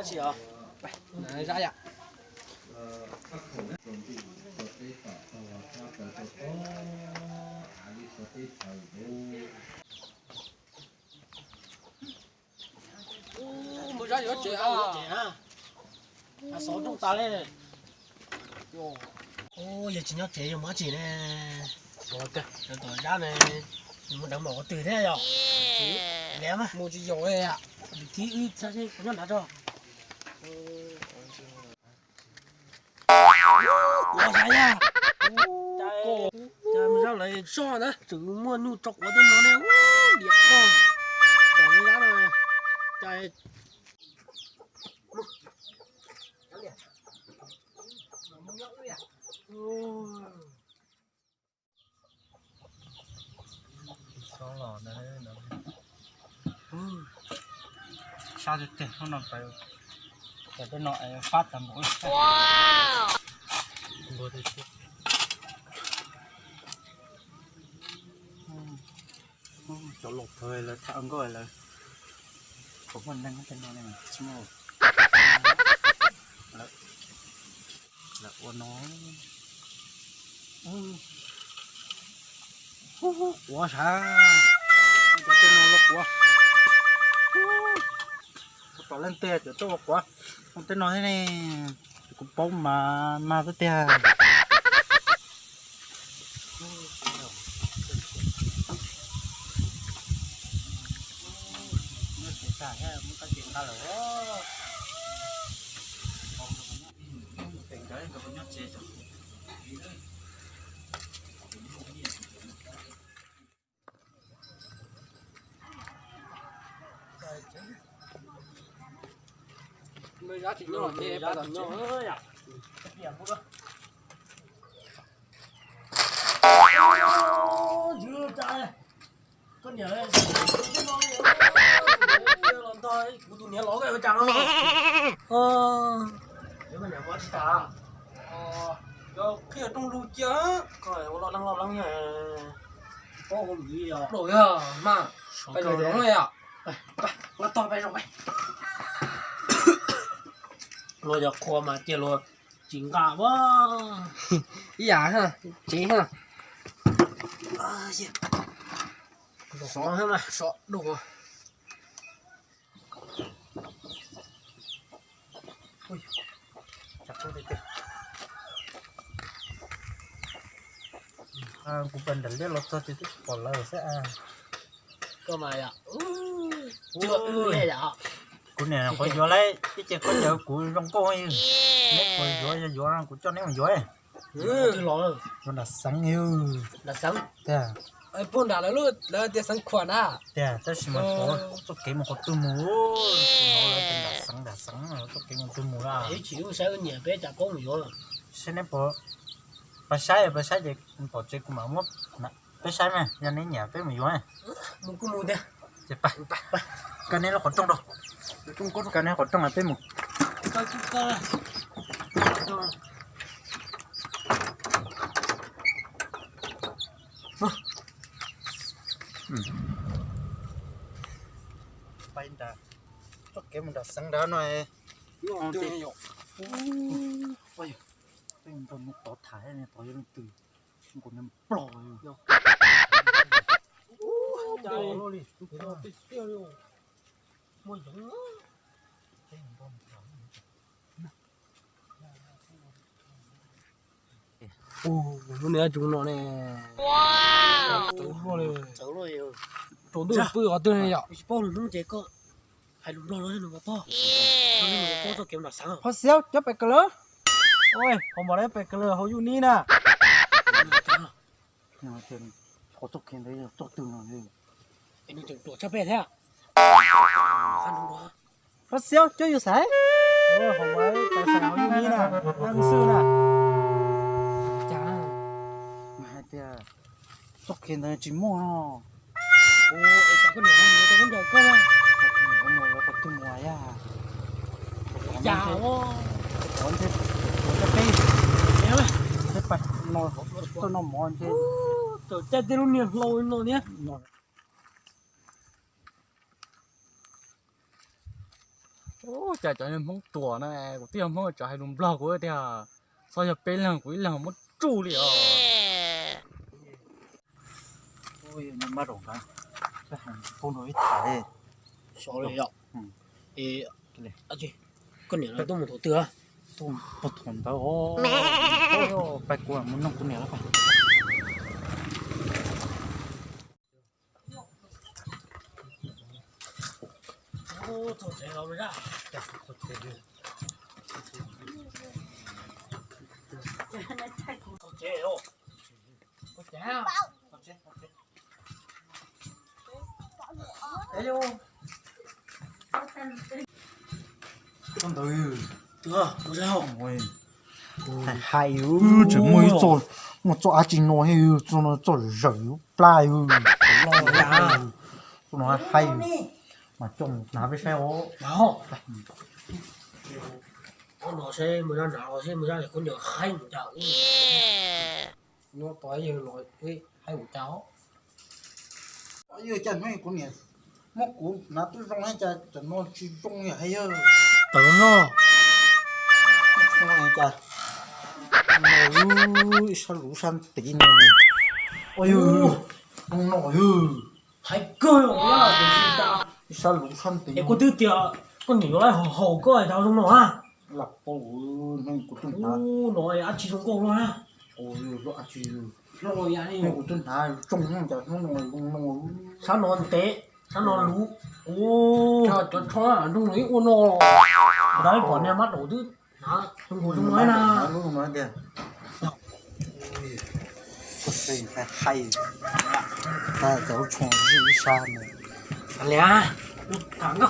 Zab yam. Mus zab yuav tsev a. Xov rooj tas li. Yog tsis nyob tsev yog mus dab tsi ne? Tom zab ne, mus deev npaum qhov twg thiab yog? Mus tsis yog, thib wb txhab seb nyob nrad tso. Kuav xav yog, cas mus zab lawv zoj na tseem muaj nyuj tso kuav tej no ne, diam koj. Tom zab no, cas Sab tiag tiag, hnub no pais, pais tej no fab tag npaum li. Cov laus thawv lawv tham nkauj lawv, kuv muaj neeg tej no ne, tsis muaj. Lawv ua no, kuav sav, cov tej no los kuav, kuv tom leej twg cov tuaj ua kuav, tej no thiab ne, kuv paub mas mag xwb tiag. Koj niam, kuv tus niam los koj ua cas no? Koj niam ua tsis tas. Yog qhia rooj lug cia, koj ua loj leej loj leej. Tsis paub ua vim yog. Los yog mas, pais zaum zoo yom. Nqa tog pais zaum pais. Luag yog qhua mas cia luag tsis nqa as. Ib yam, tsev. Sov, sov dua. Kuv pais nram liaj los txog ces twb tsis pom lawv xwb. Koj mas yom, kuv niam qhuav yuav lawm ib ce khaub ncaws kuv zoo nkauj. Neb puas yuav? Yog yuav no kuv coj neb mus yuav. Yuav nram Xeev. Tiag. Puag nram lawv lub, lawv tias Xeev Khuam na. Tiag, tab sis mas txoj kev mus qhov twg mus? Tus no lawv tias nram Xeev, nram Xeev, txoj kev mus twg mus lawm? Ib chim wb saib wb niam peb cas paub mus yuav. Saib neb puas, pab saib, pab saib ces pom tsev kuv mam muab peb saib mas yog neb nyiam peb mus yuav. Mus kuj mus tiag. Ces pab, kab neb lub qhov rooj rau, kab neb qhov rooj peb mus. Pais nram, txoj kev mus nram Xeev nrad no. Peb tov tham, tov yog leej twg, nkaus nws plog. Lub niag tsoos no ne, txawv luaj li. Rau ntuj pw qhov twg ne yom? Tsis paub lus Hmoob ces koj hais lus Nplog los nws puas paub. Nws puas paub txoj kev nram Xeev. Qhov xiaub cov pes kawg lawm. Ua, qhov npam lawv pes kawg lawm hauv yus ni na. Qhov txoj kev ntawd yog txoj twg no? Es nws tseem ruam tshaj pej thiab. Qhov xiaub cov yus xaiv. Hauv mas, hauv yus ni na, naj xwb na. Mas hais tias txoj kev ntawd tsis muaj no. Ua, es cas koj niam ho mus tau khaub ncaws koj na? Mus lawv qhov twg mus yam? Cas os. Peb, peb pais no, tuaj noj mov ntshe. Txawm caij tej lub niag hlau no thiab. Ua cas cov niag Hmoob ruam na, kuv twb yog Hmoob tseem hais lus Nplog kuv tiag, txhob yog peb leeg kuv ib leeg muab tsuj li os. Xyov li yom. Koj niam lawv tuaj mus thaum twg? Tuaj puag thaum ntawd os. Pais kuv mus nug kuv niam lawv. Hais hais, tseem muaj ib txoj, muaj txoj dab tsi no thiab, txoj no txoj zawm yuav plab, txoj no hais mas coj mus hnav peb saib os. Ua no seb mus zaj hnav los seb mus zaj kuv niam haib mus cas. Nyob tos yawg los haib mus cas. Yawg cas hnub kuv niam muab kuv hnav twb zoo thiab cas tam no tsis zoo yam hais yawg. Tam no cas ib sab luv sab ntiv no. Ua yawg, zoo no yawg. Hais kawg ib sab luv sab ntiv es kuv twb tias koj niam yuav haus koj es cas zoo no a. Lam pau, kuv twb hnav no dab tsi zoo nkauj luaj na. Hlo ya li kuv twb hnav zoo cas hnub no zoo no. Sab no ntev, sab no luv. Cov tsho zoo li ua no. Dab pom niag mab daum twb hnav zoo nkaus zoo no na. Lub no tiag. Hais, hais, cov lub tsho ib sab no. Liam, lub tham nkauj.